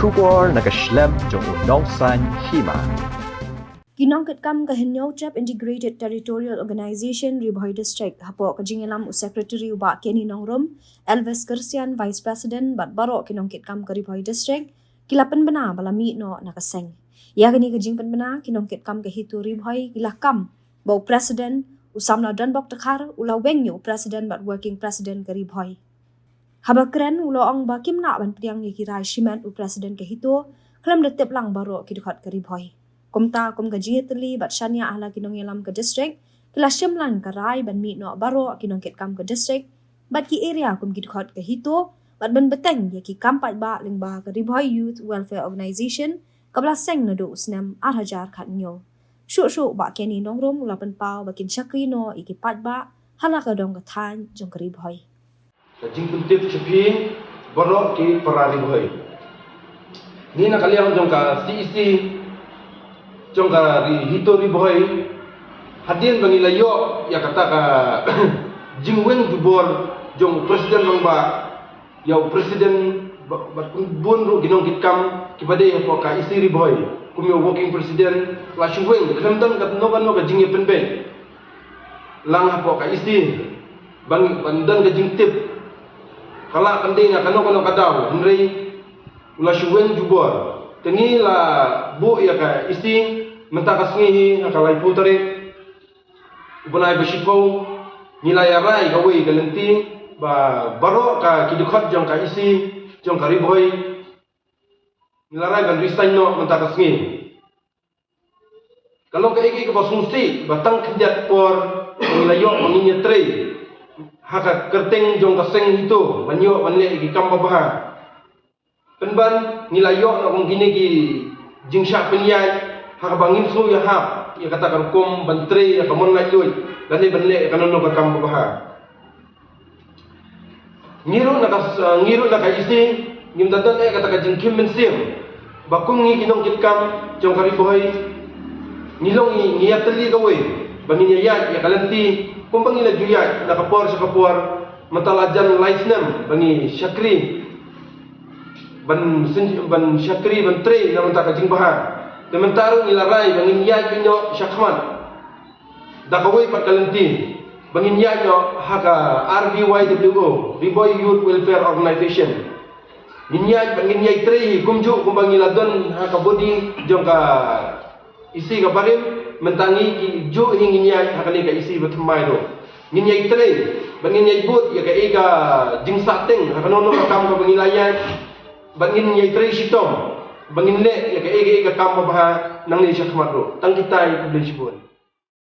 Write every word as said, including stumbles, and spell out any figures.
Khubor na ka shlem jong u nongsan hima. Ki nongkitkam ka Hynñiewtrep Integrated Territorial Organization Ri Bhoi District, hapoh ka jingïalam u Secretary u Bah Kenny Nongrum, Elvis Kyrsian, Vice President, bad baroh ki nongkitkam ka Ri Bhoi District, ki la pynbna ba la mih noh na ka seng. Ïa kane ka jingpynbna, ki nongkitkam ka HITO Ri Bhoi ki la kam ba u President, u samla Donbok Dkhar, u la weng ïa u President bad Working President ka Ri Bhoi. Haba kren, u la ong ba kim lah ban pdiang ïa ki rai shimet u President ka HITO khlem da tip lang baroh ki dkhot ka Ri Bhoi. Kumta, kum ka jingïatylli bad shaniah ha la ki nongïalam ka district, ki la shim lang ka rai ban mih noh baroh ki nongkitkam ka district bad ki area kum ki dkhot ka HITO, bad ban bteng ïa ki kam paidbah lyngba ka Ri Bhoi Youth Welfare Organization, kaba la seng naduh u snem ar hajar khathynñiew. Shuh shuh, Bah Kenny Nongrum u la pynpaw ba kin shakri noh ïa ki paidbah ha la ka dong ka thaiñ jong ka Ri Bhoi. Ka jingpyntip sha phi baroh ki para Ri Bhoi. Ngi na ka liang jong ka CEC jong ka Ri, HITO Ri Bhoi, hadien ba ngi la ïoh ïa kata ka jingweng jubor jong u President Rangbah ïa u President ba, bad bun ruh ki nongkitkam kiba dei hapoh ka EC Ri Bhoi, kum ïa u Working President, la shu weng, khlem don kano kano ka jingïapynbeit lang hapoh ka EC. Ban, ban don ka jingtip, ka lah ban dei na kano kano ka daw, hynrei u la shu weng jubor. Te ngi la buh ïa ka EC mynta ka sngi hi ha ka laiphew tarik u bnai ba shiphew. Ngi la ïarai kawei ka lynti ba baroh ka ki dkhot jong ka EC jong ka Ri Bhoi, ngi la rai ban resign noh mynta ka sngi. Ka long kaei kaei kaba sngewsih ba tang khyndiat por ngi la ïoh ba ngin ïatrei ha ka kyrteng jong ka seng HITO ban ïoh ban leh ïa ki kam babha. Pynban ngi la ïoh na kum kine ki jingshah pynïaid ha kaba ngim sngew ïahap ïa kata ka rukom ban trei ïa ka mon laitluid lane ban leh ïa kano kano ka kam babha. Ngi ruh na ka, ngi ruh na ka EC ngim da don eh kata ka jingkhim mynsiem ba kum ngi ki nongkitkam jong ka Ri Bhoi, ngi long ngi, ngi ïatylli kawei ba ngin ïaid ïa ka lynti kumba ngi la ju ïaid na ka por sha ka por. Mynta la jan lai snem ba ngi shakri ban syn-, ban shakri ban trei na mynta ka jingbha. Te mynta ruh ngi la rai ba ngin ïaid noh shakhmat da kawei pat ka lynti ba ngin ïaid noh ha ka RBYWO, Ri Bhoi Youth Welfare Organization. Ngin ïaid, ba ngin ïaid trei kumjuh kumba ngi la don ha ka body jong ka EC ka barim. Mynta ngi ki juh hi ngin ïaid ha kane ka EC ba thymmai ruh. Ngin ïaid trei, ba ngin ïaid bud ïa kaei ka jingsahteng ha kano kano ka kam kaba ngi la ïaid. Ba ngin ïaid trei shitom ba ngin leh ïa kaei kaei ka kam babha nangne shakhmat ruh. Tang kitai, khublei shibun.